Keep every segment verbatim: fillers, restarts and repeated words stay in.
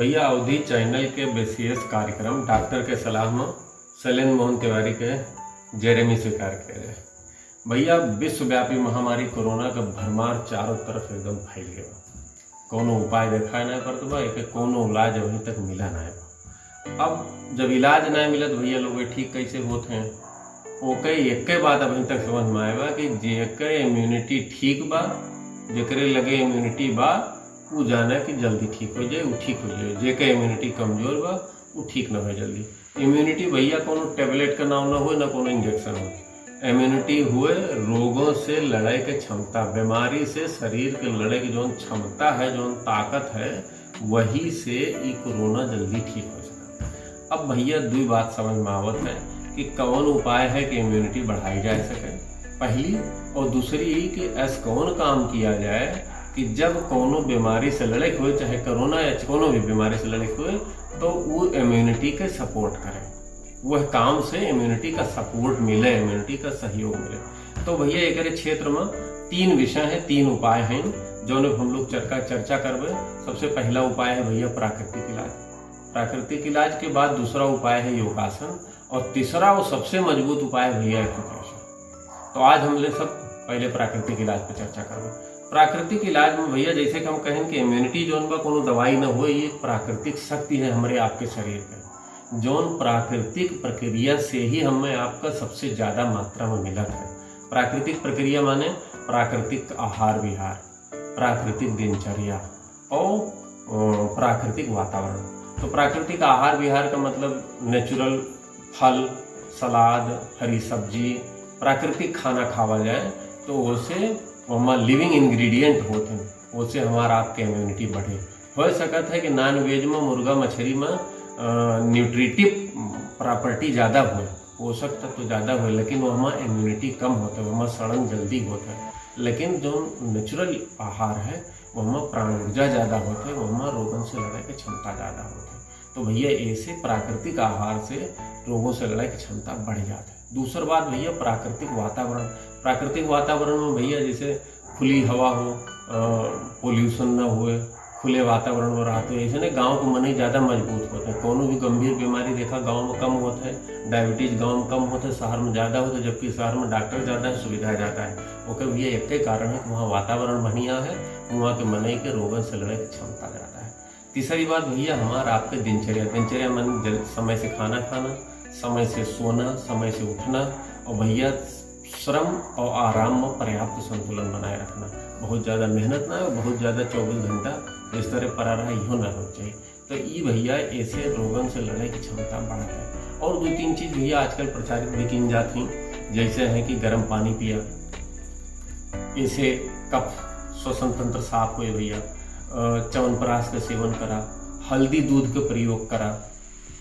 भैया, अवधी चैनल के विशेष कार्यक्रम डॉक्टर के सलाह में शैलेंद्र मोहन तिवारी के जेरेमी स्वीकार किया जाए। भैया, विश्वव्यापी महामारी कोरोना का भरमार चारों तरफ एकदम फैल गया। कौनो उपाय देखाए ना पड़त बा, एके कौनो इलाज अभी तक मिला ना बा। अब जब इलाज ना मिलत भैया, लोग ठीक कैसे होत हैं, ओके एक्के बात अभी तक समझ में आए बा कि जेके इम्यूनिटी ठीक बा, जेकरे लगे इम्यूनिटी बा, उ जाने कि जल्दी ठीक हो जाए, उ ठीक हो जाए। जेके इम्यूनिटी कमजोर बा, उ ठीक ना हो जल्दी। इम्यूनिटी भैया कोनो टैबलेट का नाम ना होए, ना कोनो इंजेक्शन होए। इम्यूनिटी हुए रोगों से लड़े के क्षमता, बीमारी से शरीर के लड़े के जौन क्षमता है, जौन ताकत है, वही से ई कोरोना जल्दी ठीक हो सकता है। अब भैया, दुई बात समझ में आवत है कि कौन उपाय है कि इम्यूनिटी बढ़ाई जा सके, पहली। और दूसरी ई कि ऐस कौन काम किया जाए कि जब कोनो बीमारी से लड़े के होए, चाहे कोरोना या कोनो भी बीमारी से लड़े के होए, तो वो इम्यूनिटी के सपोर्ट करे, वह काम से इम्यूनिटी का सपोर्ट मिले, इम्यूनिटी का सहयोग मिले। तो भैया, एकरे क्षेत्र में तीन विषय हैं, तीन उपाय हैं, जौन हम लोग चर्चा, चर्चा करबे। सबसे पहला उपाय है भैया प्राकृतिक इलाज। प्राकृतिक इलाज के बाद दूसरा उपाय है योगासन, और तीसरा और सबसे मजबूत उपाय है भैया एक्यूप्रेशर। तो आज हम ले सब पहले प्राकृतिक इलाज पे चर्चा करबे। प्राकृतिक इलाज में भैया, जैसे कि हम कहें कि इम्यूनिटी जौन बा, कोनो दवाई ना होए, ये प्राकृतिक शक्ति है हमरे आपके शरीर के, जौन प्राकृतिक प्रक्रिया से ही हमें आपका सबसे ज्यादा मात्रा में मिलत है। प्राकृतिक प्रक्रिया माने प्राकृतिक आहार विहार, प्राकृतिक दिनचर्या और, अ, प्राकृतिक वातावरण। तो प्राकृतिक आहार विहार का मतलब नेचुरल फल, सलाद, हरी सब्जी, प्राकृतिक खाना खावा जाए, तो ओसे ओमा लिविंग इंग्रेडिएंट होत हैं, ओसे हमार आपके इम्यूनिटी बढ़े। हो सकत है कि नॉन वेज में, मुर्गा मछरी में, अ, न्यूट्रिटिव प्रॉपर्टी ज्यादा होए, पोषक तत्व ज्यादा होए, लेकिन ओमा इम्यूनिटी कम होत है, ओमा सड़न जल्दी होत है। लेकिन जो नेचुरल आहार है, ओमा प्राण ऊर्जा ज्यादा होत है, ओमा रोगन से लड़े के क्षमता ज्यादा होत है। तो भैया, ऐसे प्राकृतिक आहार से रोगों से लड़े के क्षमता बढ़ जात है। दूसर बात भैया, प्राकृतिक वातावरण। प्राकृतिक वातावरण में भैया, जैसे खुली हवा हो, अ, पोल्यूशन ना होए, खुले वातावरण में रहते हैं, ऐसे ने गाँव के मनई ज्यादा मजबूत होत है। कोनो भी गंभीर बीमारी देखा, गाँव में कम होत है। डायबिटीज गाँव में कम होत है, शहर में ज्यादा होत है, जबकि शहर में डॉक्टर ज्यादा है, सुविधा ज्यादा है। ओकर भैया एक ही कारण है कि वहाँ वातावरण बढ़िया है, वहाँ के मनई के रोगन से लड़े के क्षमता ज्यादा है। तीसरी बात भैया, हमार आपके दिनचर्या, दिनचर्या मन जल-, समय से खाना खाना, समय से सोना, समय से उठना, और भैया, श्रम और आराम में पर्याप्त संतुलन बनाए रखना। बहुत ज्यादा मेहनत ना हो, बहुत ज्यादा चौबीस घंटा बिस्तरे पड़ा रहा, इहो ना हो चाहिए। तो ई भैया, ऐसे रोगन से लड़े की क्षमता बढ़त है। और दो तीन चीज भैया आजकल प्रचारित भी कीन जात हैं, जैसे है कि गर्म पानी पिया, ऐसे कफ, श्वसन तंत्र साफ होए भैया। अ, च्यवनप्राश का सेवन करा, हल्दी दूध का प्रयोग करा,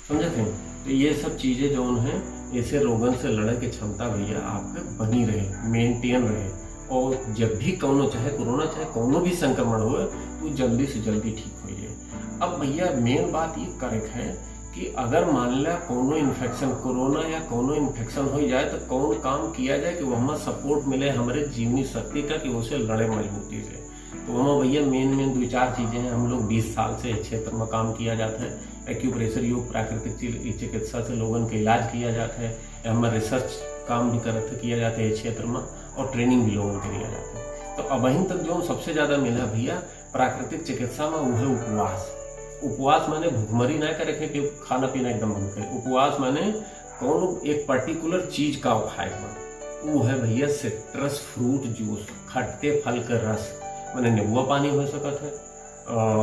समझत हैं? तो ये सब चीजें जौन हैं, ऐसे रोगन से लड़े के क्षमता भैया आपके बनी रहे, मेंटेन रहे। और जब भी कौनो, चाहे कोरोना, चाहे कौनो भी संक्रमण होए, तो जल्दी से जल्दी ठीक हो जाए। अब भैया, मेन बात ये करे के है कि अगर मान ला कौनो इन्फेक्शन, कोरोना या कौनो इन्फेक्शन हो जाए, तो कौन काम किया जाए कि वहमा सपोर्ट मिले हमरे जीवनी शक्ति का, कि उसे लड़े मजबूती से। तो वहमा भैया, मेन मेन दो चार चीजें हैं। हम लोग बीस साल से इस क्षेत्र में काम किया जाता है। एक्यूप्रेशर योग प्राकृतिक चि-, चिकित्सा से लोगन के इलाज किया जाता है। हमारा रिसर्च काम भी करत किया जाता है इस क्षेत्र में, और ट्रेनिंग भी लोगन के दिया जाता है। तो अबहिन तक जो सबसे ज्यादा मिला भैया प्राकृतिक चिकित्सा में, वो है उपवास। उपवास माने भुखमरी ना करे के, कि खाना पीना एकदम बंद करे। उपवास माने कौन एक पर्टिकुलर चीज का खाए के बा। वो है भैया सिट्रस फ्रूट जूस, खट्टे फल के रस, माने नींबुआ पानी हो सकत है, अ,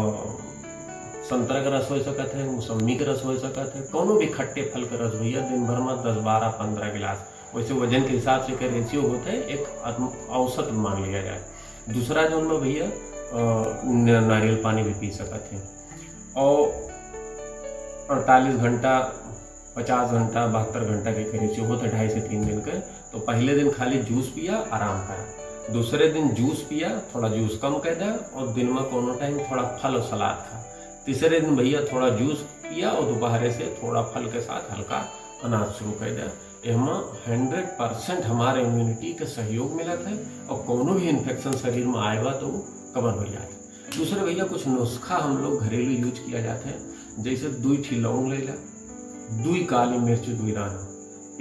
संतरा के रस हो सकत है, मौसम्मी के रस हो सकत है, कौनो भी खट्टे फल के रस भैया, दिन भर में दस, बारह, पन्द्रह गिलास। वैसे वजन के हिसाब से एकर रेशियो होत है, एक आत्म-, औसत मान लिया जाए। दूसरा जौन बा भैया, अ, न-, नारियल पानी भी पी सकत हैं। और अड़तालीस घंटा, पचास घंटा, बहत्तर घंटा के करीब से होत है, ढाई से तीन दिन के। तो पहले दिन खाली जूस पिया, आराम करा। दूसरे दिन जूस पिया, थोड़ा जूस कम कर दे, और दिन में कोनो टाइम थोड़ा फल और सलाद खा। तीसरे दिन भैया थोड़ा जूस पिया और दोपहरे से थोड़ा फल के साथ हल्का अनाज शुरू कर दे। एहमा हंड्रेड परसेंट हमारे इम्यूनिटी के सहयोग मिलत है और कोनो भी इन्फेक्शन शरीर में आए बा तो वो कवर हो जात है। दूसरे भैया कुछ नुस्खा हम लोग घरेलू use किया जात है, जैसे दुई ठी लौंग ले ला, दुई काली मिर्च, दुई दाना,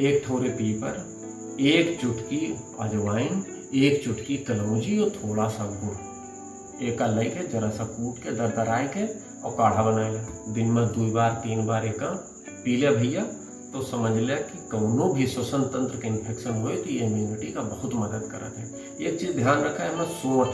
एक ठौरे पीपर, एक चुटकी अजवाइन, एक चुटकी कलौंजी और थोड़ा सा गुड़। एका लइके जरा सा कूट के दरदराए के और काढ़ा बनाए ला। दिन में दुई बार, तीन बार एका पी ले भैया, तो समझ ले कि कौनो भी श्वसन तंत्र के infection होए तो ये immunity का बहुत मदद करत है। एक चीज ध्यान रखा है, एमा सोंठ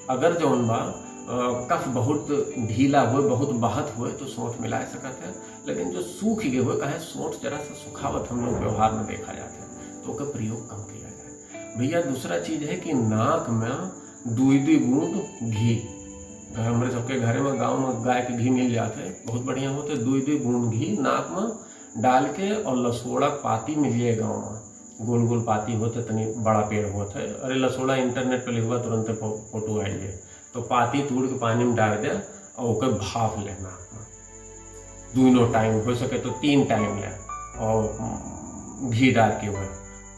अगर जौन बा, अ, कफ बहुत ढीला होए, बहुत बहत होए, तो सोंठ मिला सकत है, लेकिन जो सूख गए होए, काहे सोंठ जरा सा सुखावत हम लोग व्यवहार में देखा जात है, तो ओकर प्रयोग कम किया जाए। भैया, दूसरा चीज है कि नाक में दुई दुई बूंद घी, अगर हमरे सबके घरे में, गाँव में गाय के घी मिल जात है, बहुत बढ़िया होत है, दुई दुई बूंद घी नाक में डाल के और लसोड़ा पाती मिल जाए गाँव में, गोल गोल पाती होत है, तनी बड़ा पेड़ होत है। अरे लसोड़ा internet पे लिखबा, तुरंते फो-, फोटो आई जाए। तो पाती तूड़ के पानी में डाल दे और ओके भाप लेना अपना, दोनों टाइम, हो सके तो तीन टाइम ले, और, उम, घी डाल के हुए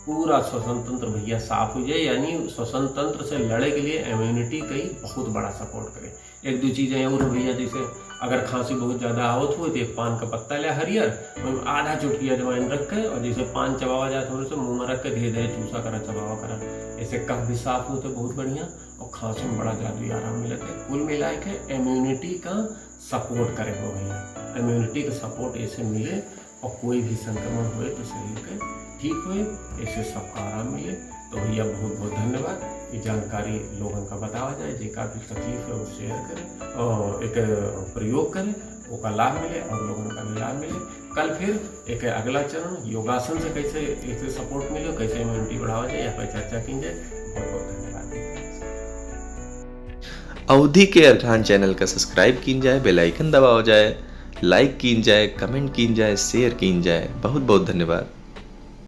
पूरा श्वसन तंत्र भैया साफ हो जाए। यानी श्वसन तंत्र से लड़े के लिए immunity कई बहुत बड़ा support करे। एक दो चीजें और भैया, जैसे अगर खांसी बहुत ज्यादा आवत हो तो एक पान का पत्ता ले हरियर, ओमे आधा चुटकी अजवाइन रख के और जैसे पान चबावा जात हो, वैसे मुंह में रख के धीरे धीरे चूसा करा, चबावा करा, ऐसे कफ भी साफ होत है बहुत बढ़िया और खांसी में बड़ा जादुई आराम मिलत है। कुल मिला के immunity का support करे हो भैया, immunity का support ऐसे मिले और कोई भी संक्रमण होए तो शरीर के ठीक होए, ऐसे सबका आराम मिले। तो भैया बहुत बहुत धन्यवाद। ये जानकारी लोगन का बतावा जाए, जेका भी तकलीफ है वो share करें और एक प्रयोग करें, ओका लाभ मिले और लोगन का भी लाभ मिले। कल फिर एक अगला चरण योगासन से कैसे, कैसे support मिले, कैसे immunity बढ़ावा जाए, यहाँ पर चर्चा की जाए। बहुत बहुत धन्यवाद। अवधी के अरठान channel का subscribe कीन जाए, bell icon दबावा जाए, like कीन जाए, comment कीन जाए, share कीन जाए। बहुत बहुत धन्यवाद।